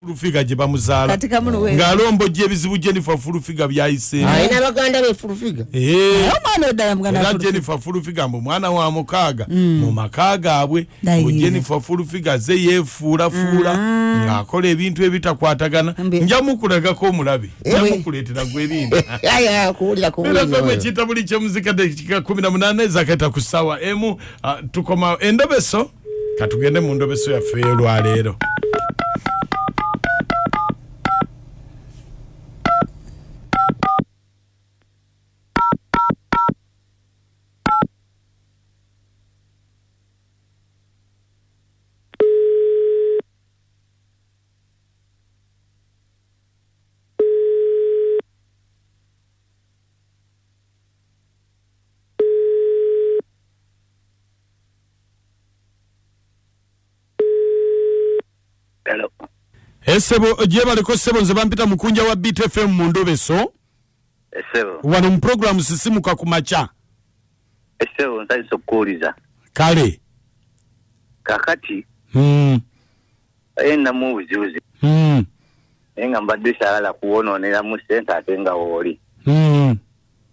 Fulufiga gye bamuzaala ng'alombojja ebizibu Jennifer Fulufiga byayiseemu. Alina baganda be Fulufiga. Eh. Omwana oddala muganda Era Jennifer Fulufiga mbu mwana wa mukaaga mm. mu maka gaabwe mbu Jennifer Fulufiga ze yeefuulafuula mm. ng'akola ebintu ebitakwatagana. Nja mukulagako omulabe, nja eh. mukuleetera gwe ebintu. Era ekiyita buli kyemuzika dakika 18 ezakaita ku ssaawa emu ah, tukoma endobeso. Katugende mu ndobeso yaffe ey'olwaleero. Hello. Esebo gyebaleko ssebo, nze bampita mukunja wa Beat FM mu ndobeso. Esebo. Wano mu program sisimuka ku makya. Esebo nsanyuse okukuwuliza. Kale. Kakati. Aye nnamu obuzibuzi. Naye nga mbadde saagala kuwonooneramu ssente ate nga wooli.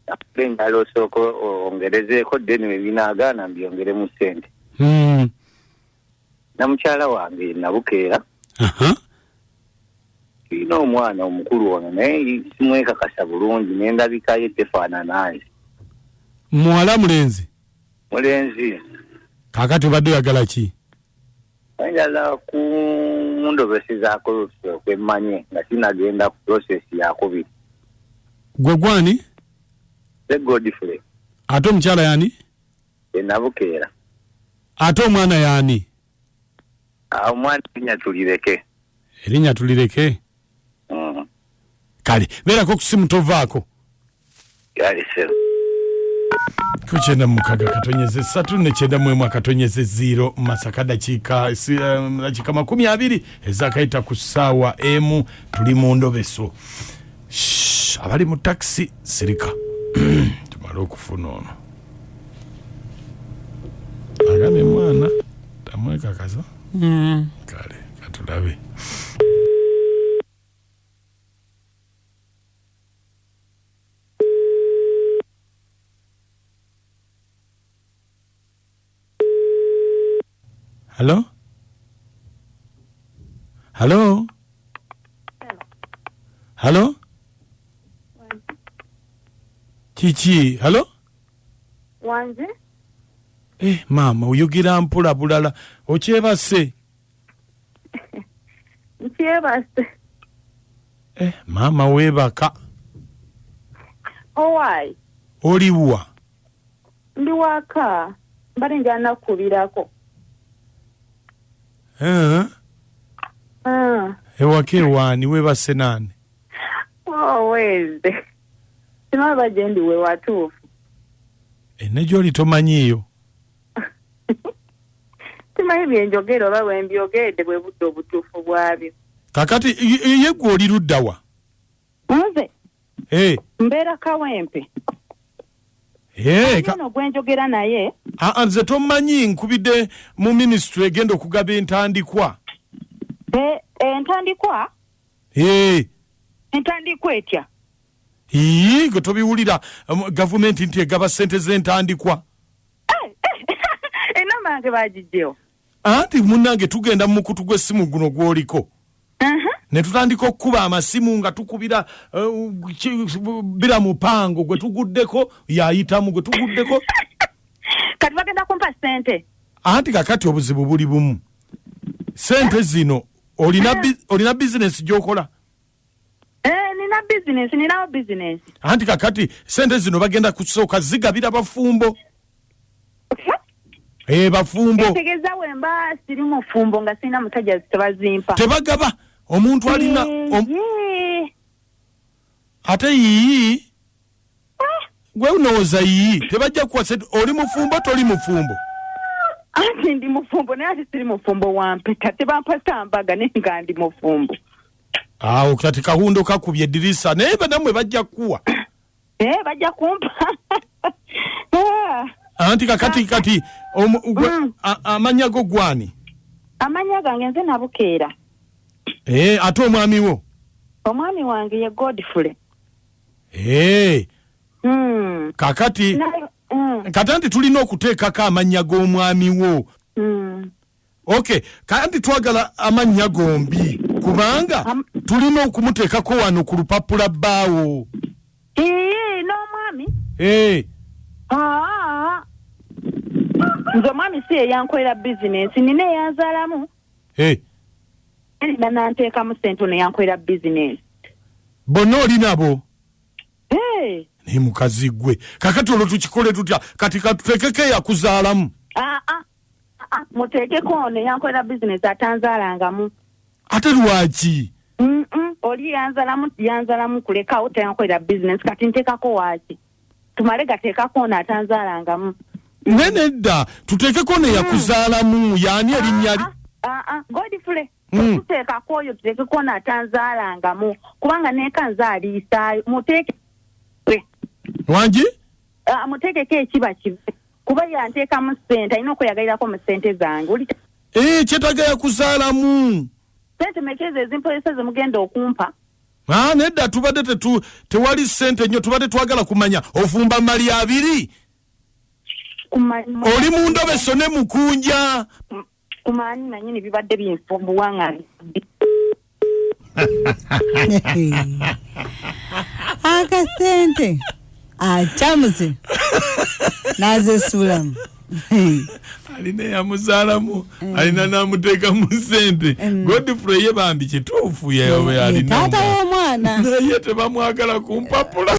Ate njagala osooke ongerezeeko then bwe binaagaana mbyongeremu ssente. Na mukyala wange Nabukeera. Tulina omwana omukulu ono naye simwekakasa bulungi n'endabika ye tefaanana nze. Muwala mulenzi? Mulenzi. Kaakati obadde oyagala ki? Njagala kundobesezaako nsooke mmanye nga sinagenda ku process yakubiri. Gwe gwani? Nze Godfrey. Ate omukyala yani? Ye Nabukeera. Ate omwana yani? Omwana erinnya tulireke. Erinnya tulireke? Kale, beerako ku simu tovaako. Kale ssebo. Ku kyenda mu mukaaga akatonyeze ssatu ne kyenda mu emu akatonyeze ziro Masaka dakiika si, dakiika 20 ezakayita ku ssaawa emu tuli mu ndobeso. Shh, abali mu takisi sirika tumale okufuna ono agambye mwana tamwekakaza. Kale katulabe. Hello? Hello? Hello? Kiki? Hello? Wanje? Maama oyogera mpola bulala. Okyebase? Nkyebase. Maama weebaka. Owai. Oliwa? Ndi waka. Mbadde njagala nakukubirako. Ewaka ewaani weebase naani? Oh, weze. Simanyi oba gye ndi we watuufu. Ne gy'oli tomanyiiyo? Simanyi bye njogera oba bwe mbyogedde bwe budde obutuufu bwabyo. Kakati ye ggwe oli ludda wa? Nze? Mbeera Kawempe. Ani ono gwe njogera naye? Aa, nze tomanyi, nkubidde mu minisitule egenda okugaba entandikwa. Entandikwa? Entandikwa etya? Ii, gwe tobiwulira, gavumenti nti egaba ssente z'entandikwa. Enamba yange bagiggyewo. Anti munnange tugenda mu mukutu gw'essimu guno gw'oliko. Ne tutandika okukuba amasimu nga tukubira bira mupango gwe tuguddeko yayitamu gwe tuguddeko. Kati bagenda kumpa ssente. Anti kakati obuzibu buli bumu. Ssente zino olina bizinesi gy'okola? Nina bizinesi, ninawo bizinesi. Anti kakati ssente zino bagenda kusooka zigabira bafumbo. Bafumbo. Ntegeeza bwe mba siri mufumbo nga sirina musajja tebazimpa. Tebagaba. Omuntu alina Ate yiyi. Gwe unowooza yiyi tebajja kuwa ssente. Oli mufumbo toli mufumbo? Anti ndi mufumbo naye ate siri mufumbo wa mpeta. Tebampasa mbaga naye nga ndi mufumbo. Awo kati kahundo kakubye eddirisa naye banammwe bajja kukuwa. Bajja kumpa. Anti kakati kati amannya go gwani? Amannya gange nze Nabukeera. Eh, ate omwami wo? Omwami wange ye Godfrey. Eh. Kakati kati anti tulina okuteekako amannya g'omwami wo. Okay, kandi twagala amannya gombi kubanga tulina okumuteekako wano ku lupapula bbaawo. Ii, n'omwami? Eh. Aa, nze omwami si yeyankolera bizinensi, nina eyanzaalamu. Eh. Nina nanteekamu ssente, ono yankolera bizinensi. Bonna oli nabo? Hey. Naye mukazi gwe, kakati olwo tukikole tutya? Kati katuteekeko eyakuzaalamu. Aa, aa, muteekeko ono eyankolera bizinensi atanzaalangamu. Ate lwaki? Oli yanzalamu, yanzalamu kulekawo, teyankolera bizinensi, kati nteekako waaki? Tumale gateekako ono atanzaalangamu. Naye nedda, tuteekeko neyakuzaalamu. Yaani erinnya li? Aa, Godfrey, tuteekako oyo, tuteekeko ono atanzaalangamu, kubanga neka nzaaliisaayo. Muteeke Wangi? Ah, muteekeko ekiba kibe, kuba yanteekamu ssente, alina okweyagalirako mu ssente zange. Oli Eh, kyetaaga yakuzaalamu. Ssente meka ezo ezimpolisa zemugenda okumpa? Ah, nedda, tubadde tewali ssente nnyo, tubadde twagala kumanya ofumba mali abiri. Oli mu ndobeso ne mukunja. Kumaanyi nanyini bibadde binfumbuwa nga Akasente akyamuse nazesuulamu. Alina eyamuzaalamu, alina namuteekamu ssente. Godfrey ye bambi kituufu Ye alina taata w'omwana. Naye tebamwagala ku mpapula.